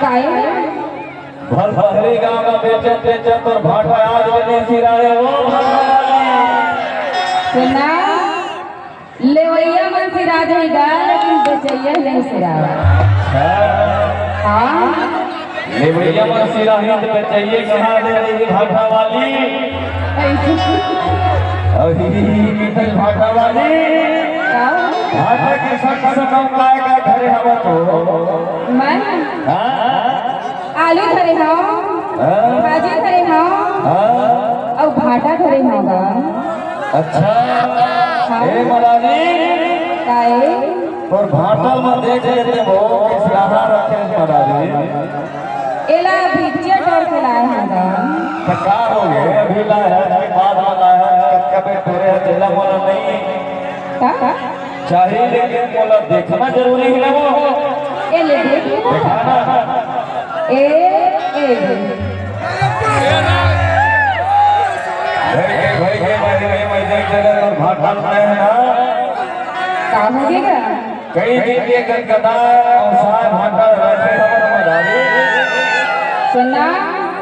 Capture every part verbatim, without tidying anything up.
काहे? भलभरी गांव में बेचत बेचत तोर भाटा आज बने सिराए हो। सुना, लेवइया मन सिरा जाही गा, लेकिन बेचइया नहीं सिरावा। हाँ। लेवइया मन सिराही त बेचइया कहाँ ले रही भाटा वाली? ऐसे। अभी भाटा वाली। का? भाटा के शक से कम काय का धरे हवा तो। मैं? हाँ। आलू धरे हव, हाँ। भाजी धरे हव, हाँ। अउ भाटा धरे हव गा। अच्छा। हाँ। ए मरारी, काहे? तोर भाटा म देख लेते हो, किस रहा रखे मरारी। एला भिचिया टोर के लाए हव गा। त का हो गे? अभी लाए हस, बाद म लाए हस, कतका बेर टोरे हस, एला मोला नहीं। का? चाही, लेकिन मोला देखना जरूरी है ना वो। ए ले देख ना। दिखाना। ए, ए। भाई के, भाई के, भाई के, भाई देख जरा और भाग भाग रहे हैं ना। का हो गया? कई दिन के गदगदा और साय भाटा रहते हैं हमारे मदारी। सुना?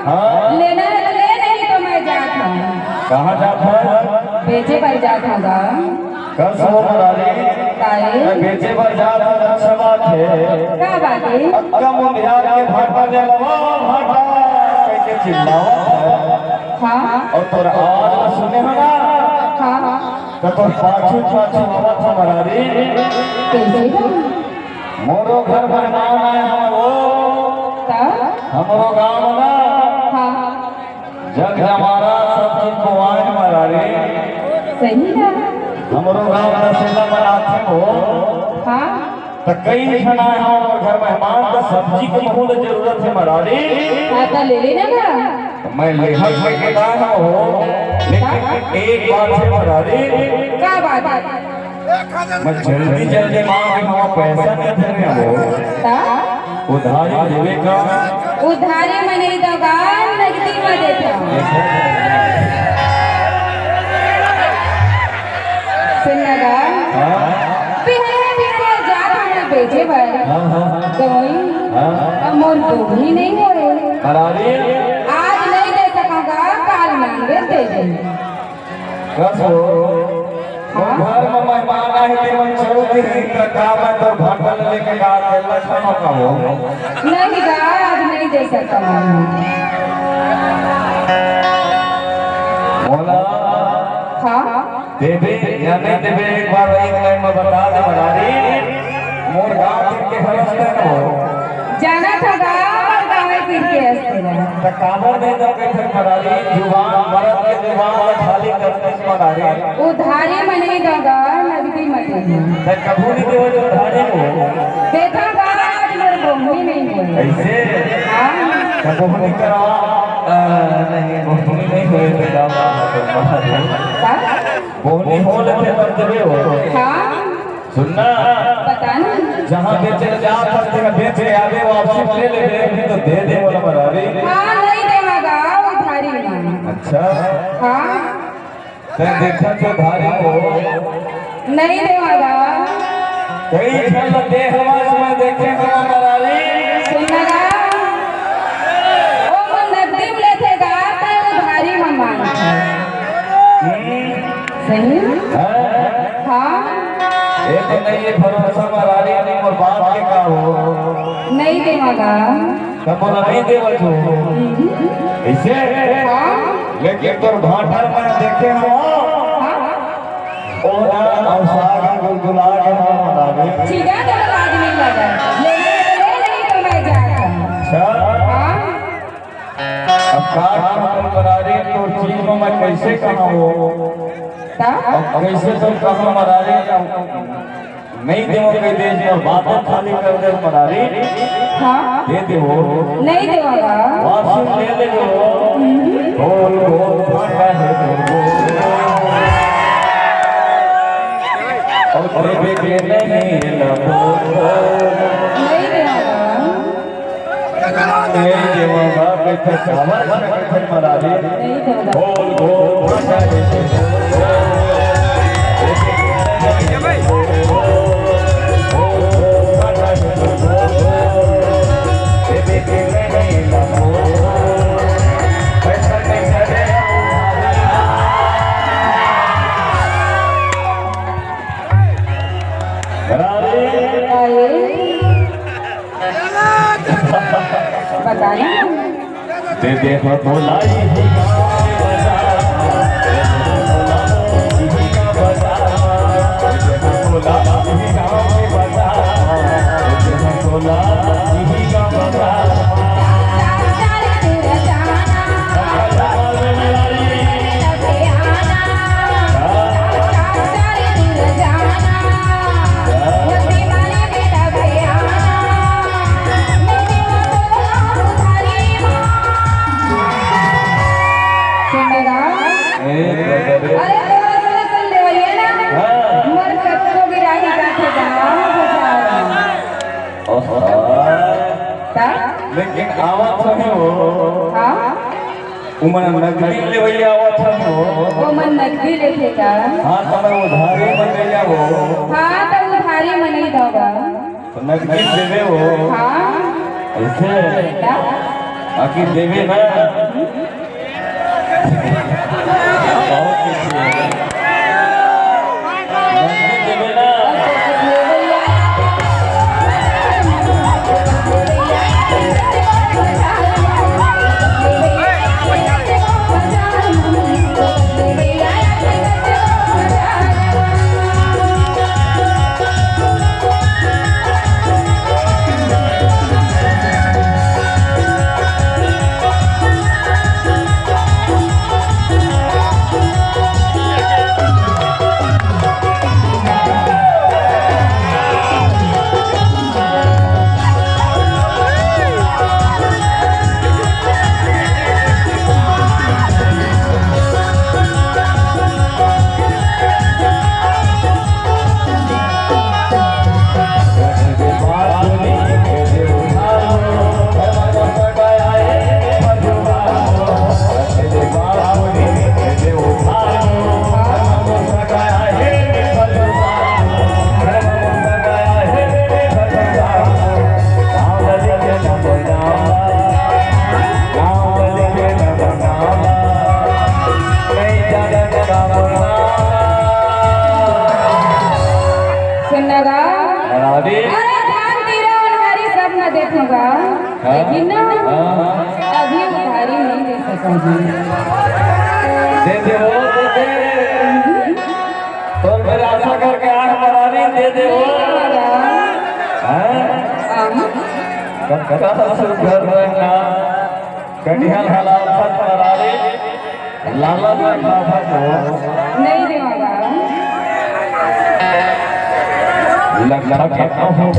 हाँ। लेना है तो ले, नहीं तो मैं जात हूँ। कहाँ जात है? बेचे बर जात हूँ गा। कस हो मरारी, काहे? मैं बेचे बर जात हूँ, अच्छा बात है। का बात है? अक्का मुंधियार के भाटा ले लवा, भाटा, कह के चिल्लावा। हाँ। और तोर आवाज में सुने हो ना? हाँ, हाँ। तो तोर पाछू, पाछू आवत हो मरारी। कैसे? मोरो घर मेहमान आए हो वो। का? हमरो गाँव ना। हाँ, हाँ। जग जमारा सब चीज बोआए मरारी। सही ना? हमरो गाँव नसेला बनाथे हो। हाँ। त कई झन आए हो हमर घर मेहमान, त सब्जी के बहुत जरूरत है मरारी। हाँ, त ले लेना ना। मैं लेहक में के ना हो, लेकिन एक बात है मरारी। का बात है? मैं जल्दी जल्दी मांग के हवा पैसा नहीं धरे हो। का? उधारी देवे का? उधारी म नहीं दो गा, नगदी म देथव। सुन ना गा। हाँ? बिहान बिहान जात हन बेचे बर। हाँ, हाँ। गवई। हाँ। अब मोर बोहनी नहीं होए। मरारी। आज नहीं दे सकव गा, काल मांगे दे दे। कस हो? हाँ? घर में मेहमान आए, ते मन चल दिही, त का मैं तोर भाटा लेके का अकेला खाना खाओ? नहीं गा, आज नहीं दे सकता मैं। बोला। हाँ? देबे या नहीं देबे, एक बार एक लाइन में बता दे मरारी। मोर गाँव के हरस हो। जाना था गा, मोर गाँव के हरस। त काबर नहीं दो के फिर मरारी, जुबान, मरद के जुबान ला खाली कर दे मरारी। उधारी म नहीं दो गा, नगदी म दे। मैं कभू नहीं देवे तो उधारी हो। देखा गा, आज मोर बोहनी नहीं होए। ऐसे? हाँ। मैं बोहनी करावा। आ, नहीं, बोहनी नहीं होए तो क्या बात है, मरारी। का? बोहनी हो लेते तब देवे हो। हाँ। सुनना। बता ना। जहाँ बेचे जात हस, तेहा बेच के आबे, वापसी ले लेबे, अभी तो दे दे मोला मरारी। हाँ, नहीं देवा गा, उधारी म। अच्छा। हाँ। ते देखा तो उधारी हो। नहीं देवा गा। कई झन ल दे हवस, मैं देखे हवं मरारी। सुन ना गा। ओ मन नगदी म लेथे गा, ते उधारी म मांगथे। हम्म। सही? हाँ। हाँ। एक नहीं ये भरोसा मरारी नहीं, मोर बात के का हो? नहीं देवा गा। तब बोला नहीं देवा जो। हम्म। ऐसे? हाँ। लेकिन तोर भाटा मैं देखे हूँ। हाँ। ओला अउ साग गुलगुला के हम मनावे। चिढ़ा तो लाज नहीं लगा। ले ले, ले नहीं तो मैं जाता। अच्छा। हाँ। अब का कहूँ मरारी, तोर चीज में मैं कैसे कहूँ? का? अब कैसे तो कहूँ मरारी, नहीं देवो के देश में बातें खाली कर दे मरारी। हाँ। दे देवो। नहीं देवो गा। वापस ले ले जो। हम्म। बोल, बोल, भाटा है, बोल, बोल। और देवे के नहीं ना बोल, बोल। नहीं देवो गा। ए, देवा बाप के चावल से कथन मरावे। बोल, बोल, भाषा के बोल, बोल। अरे, बताना। दे दे हो भोलाई ही गाँव में बजा। ए, अरे, तोरा से सुन देवलिया ना? हाँ। मोर कतको गिराही जाथे गाँव बजार में। ओहो। का? लेकिन आवत हवे वो। हाँ? उमन नकदी लेवइया आवत हवे वो। वो मन नकदी लेथे का? हाँ, त मैं उधारी मन ले जाबो। हाँ, त उधारी मन ही दवा। त नकदी देबे वो। हाँ। अइसे? का? आखिर देबे ना? सुनना गा। अरे धान तीरा ओन्हारी सब मैं देखूंगा, हाँ। लेकिन ना, हाँ, हाँ। अभी उधारी नहीं दे सकूंगी। दे दे हो, दे दे। तोर मेर आशा करके आंख मरानी, दे दे हो। हाँ? हाँ। कतका सुघर रंग ना, कनिहा लाल फट मरानी। लाला मैं बाबा को नहीं देवांगा। लखा के कहूँ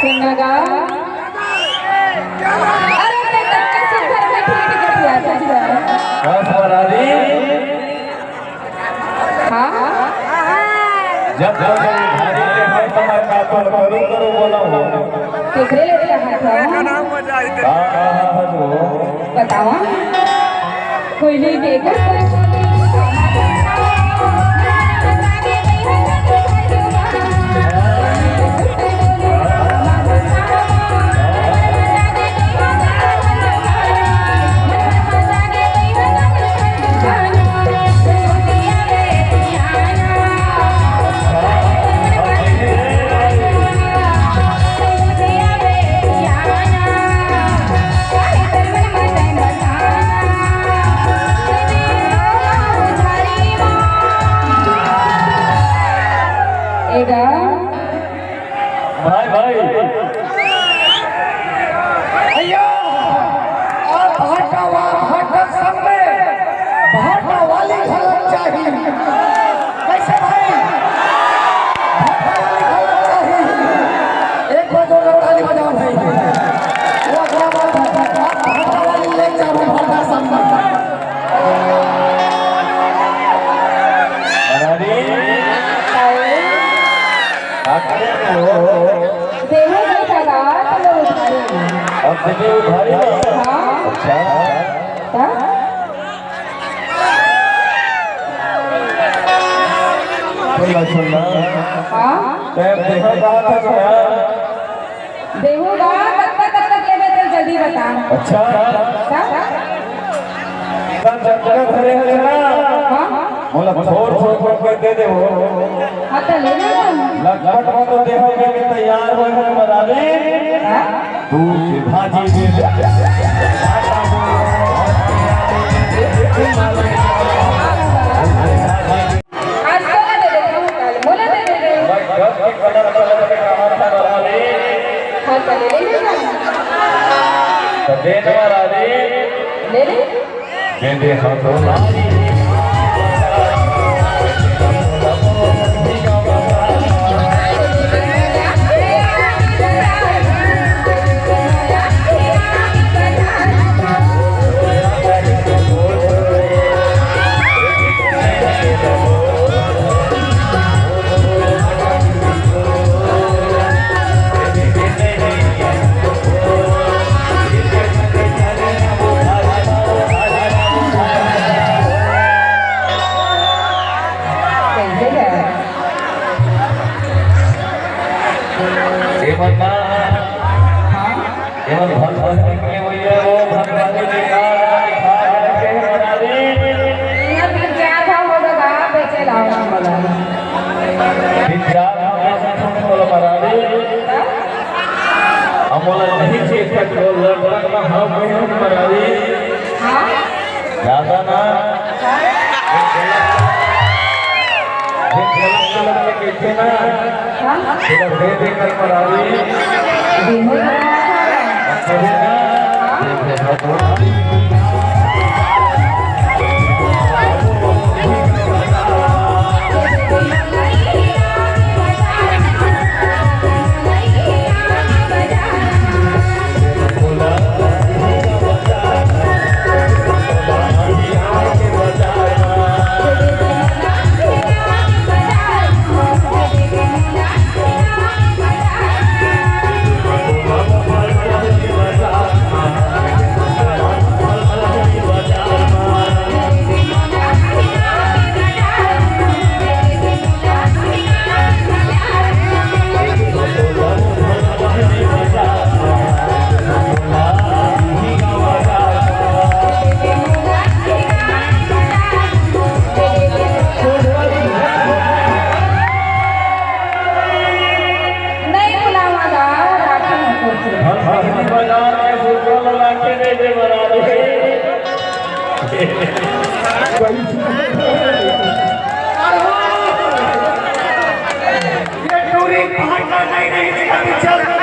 सुनना गा। अरे, ते तक के सुघर में ठीक के दिया था जी। बस, बरारी। हाँ? जब तो जब भारी के हर समय का तो करू, करू बोला हो। केकरे ले रहा था? हाँ, हाँ, हाँ, हाँ, वो। बतावा। कोई नहीं देगा। अब देखिए, उधारी ला। हाँ। अच्छा। का? सुन ला, सुन ला। हाँ। तैं देखा कहाँ था सुना? देहू गा, कब तक, कब तक लेबे, चल जल्दी बता। अच्छा। का? का जतका धरे हस ना, हाँ? मोला थोर थोर करके दे देबो। हाँ, त ले ले ना। लटपट में तो देहू के तैयार होय हन मरारी। हाँ? दूध के भाजी दे दे। आज तो ना दे दे, मोला दे दे रे। भाई, गप के कलर कलर के कहाँ था मरारी? हाँ, त ले ले ना। त दे ना मरारी। ले ले। गेंदे हाथों कैसे गया? ये बंदा, हाँ? ये बंदा भगवान के लिए वही है, वो भगवान के लिए कहा, कहा, कहा, कहा, कहा, कहा। यहाँ तीन चार था, हो गया, बेचे लाओ ना बोला। तीन चार था, बेचे लाओ ना बोला, महाराज। हाँ? हम बोला, नहीं चेक कर, बोल, लड़का का हाँ, कोई नहीं, महाराज। हाँ? ज्यादा ना। फिर गलत, गलत में कैसे ना? हाँ? फिर दे दे कर मरारी। नहीं बुलावा गा, राखी में कुछ। हम हर बाजार में सुरता लगा के दे दे महाराज। ये टूरी पहाड़ का नहीं, नहीं, नहीं, नहीं, चल।